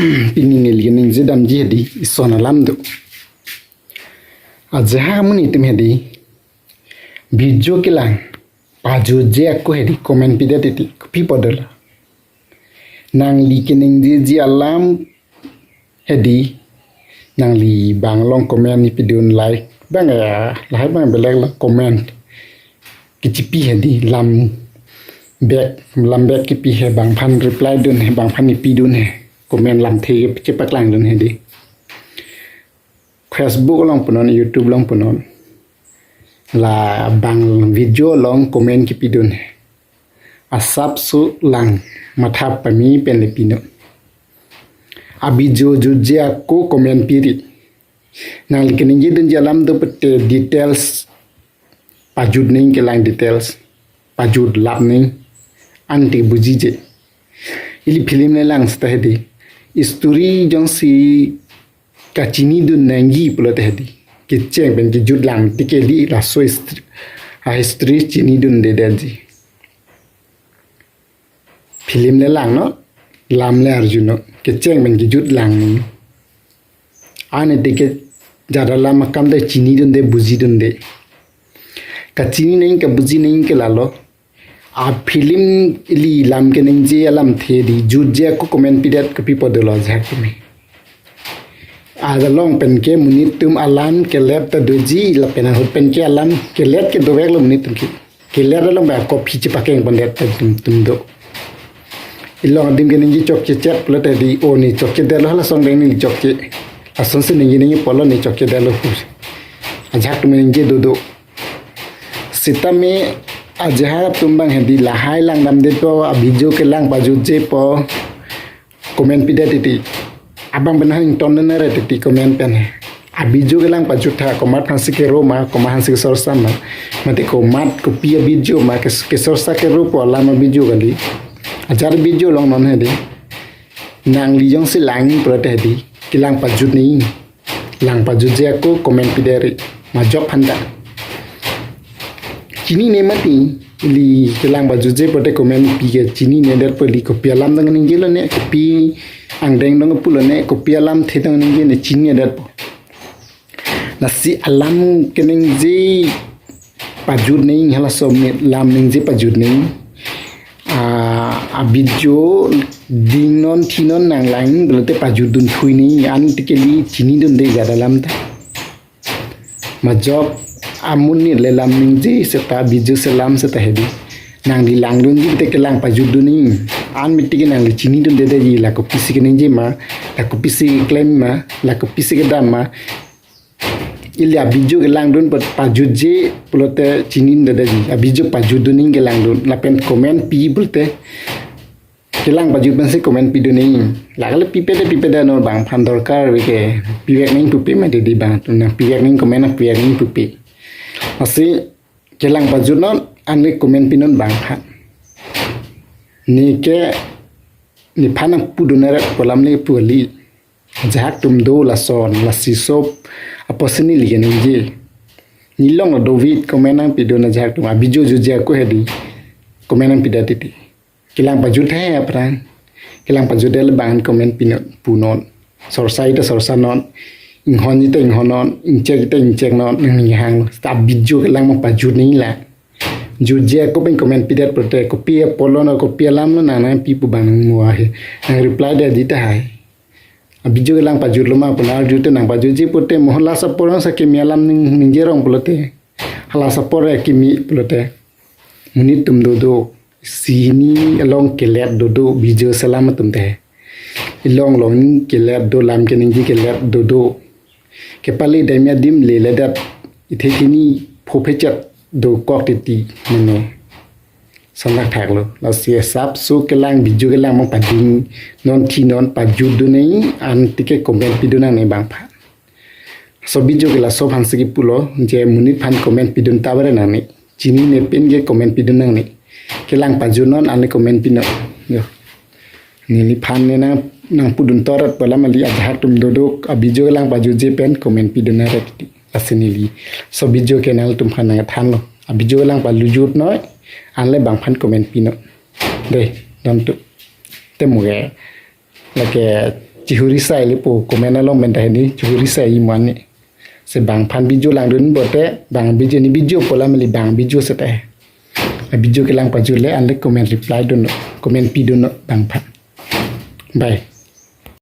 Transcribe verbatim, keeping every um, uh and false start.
Pini neli keningje damji hedi ison alam do. Ajahak amonit atum hedi video kelang pajutje ako hedi comment pidet titi, kopi apot dolo? Nangli keningjeji alam hedi, nangli bang along comment nangpidun, like bang ya, lahai bang belek lo comment. Kechipi hedi, lam bek, lam bek kipi he, bang aphan reply dun he, bang aphan nangpidun he, comment lamthe chepaklang dun hedi. Facebook along punon, YouTube along punon, la bang video along comment kipidun he, asapso lang matha pame pen le pinon. A video jutje ako comment piri. Nangli keningje dunji alam do pute details pajut nangji, kelang details pajut lap nangji, ante bujije. Ili film le lang seta hedi, history jongsi kachinidun nangji pulote hedi, kecheng pen kejut lang ti kali, laso history, a history chinidundedetji. Film le langnon, lam le arjunon, kecheng pen kejut lang nangji. Ante ke jat alam akam ta chinidunde, bujidunde. Kachini nangji, kabuji nangji ke lalo. A film ili lam keningje alamthe hedi jutje ako comment pidet, kopi apot dolo ajahak atum he? Along pen ke monit atum alam kelet ta doji, lapen ahut pen ke alam kelet ke doveklo monit atum ke. Kelet along ba kopi chepakeng pondet atum atum do. Ilong adim keningje chokche chet pulote hedi, o ne chokchedetlo, hala asong deng ne chokche. Asonsi ningje ningje apotlo ne chokchedetlo pu. Ajahak atum ningje dodo. Sitame ajahak atum bang hedi lahai langdamdetpo, a video kelang pajutjepo comment pidet titi. Abang pen hang ton nare titi comment pen he. A video kelang pajut tha, komat aphansi kero ma, komat aphansi kesorsa ma, mate komat kopi a video ma, kes-, kesorsa keropo alam a video kali. Ajat video along non hedi, nangli jongsi lang pulote hedi, kelang pajut nangji. Lang pajutje ako comment pidet ri, majok aphanta. Chinine mati, ili kelang pajutje pulote comment pi ke chininedetpo, ili kopi alam dong ningjelo ne, kopi angdeng dong pulo ne, kopi alamthe dong ningje ne, chininedetpo. Lasi alam keningje pajut nangji, halaso amonit lam ningje pajut nangji. A, a video dingnon thinon nanglang pulote pajutdun thui nangji, ante kali chinidunde jat alam ta. Majok amonit le lam ningje seta, video selam seta hedi, nangli langdunji te kelang pajutdun nangji. An miti ke nangli chinidundedetji, la kopisi keningje ma, la kopisi keklem ma, la kopisi kedam ma. Ili a video kelangdun pa-, pajutje pulote chinidundedetji. A video pajutdun nangji kelangdun. Lapen comment pi pulote kelang pajut pensi comment pidun nangji. Lake le pipede pipede non, bang aphan dorkar ave ke pivek nangji pupe mati di, bang atum nangpivek nangji, comment nangpivek nangji pupe. Lasi kelang pajutnon, ante comment pinon bang aphan. Ne ke nephan nangpudun nangret pu alam le pu kali. Ajahak atum do lason, lasi sop apotsi neli keningje. Nelong lo do vit comment nangpidun ajahak atum, a video jutje ako hedi comment nangpidet titi. Kelang pajut he aphrang. Kelang pajutdet le bang comment pinon, punon. Sorsa ita sorsanon. Inghonji ta inghonnon, ingchek ita ingcheknon, nangning hang. Seta video kelang ma pajut nangji la. Jutje ako pen comment pidet pulote, kopi apotlo non, kopi alamlo nang nangpi pu bang nangmu ahe. Nang reply detji tahai. A video kelang pajutlo ma pu nang arjute, nang pajutji pulote mo halaso apor sa kimi alam ning, ningjerong pulote. Halaso apor kimi pulote. Monit atum dodo. Sini along kelet dodo, video selam atum te. Ilong long kelet do, lam keningje kelet dodo. Kepale dam adim leledet, ithe thini pho phechet dokok titi mane. Sandak thaklo. Lasi asapso kelang, video kelang ma padingnon thinon pajutdun nangji, ante ke comment pidun nangne bang aphan. So video ke laso aphansi kipulo, je monit aphan comment pidun ta bare nangne. Chinine pen ke comment pidun nangne. Kelang pajutnon, ante comment pinon. Yo. Neliphan ne nang, nangpudun torat pu alam kali, ajahak atum dodo, a video kelang pajutje pen comment pidun nangret. Lasi neli so video ke nanglitum aphan nangthanlo. A video kelang pajutnoi, ante bang aphan comment pinon. Dei, dam tu. Te mo ke, lake chihuri sai le po comment along pen ta hini chihuri sai mo ani. Se bang aphan video langdun pote, bang video ni video pola meli bang video seta. A video kelang pajut le anle comment reply dun, comment pidun bang aphan. Bye.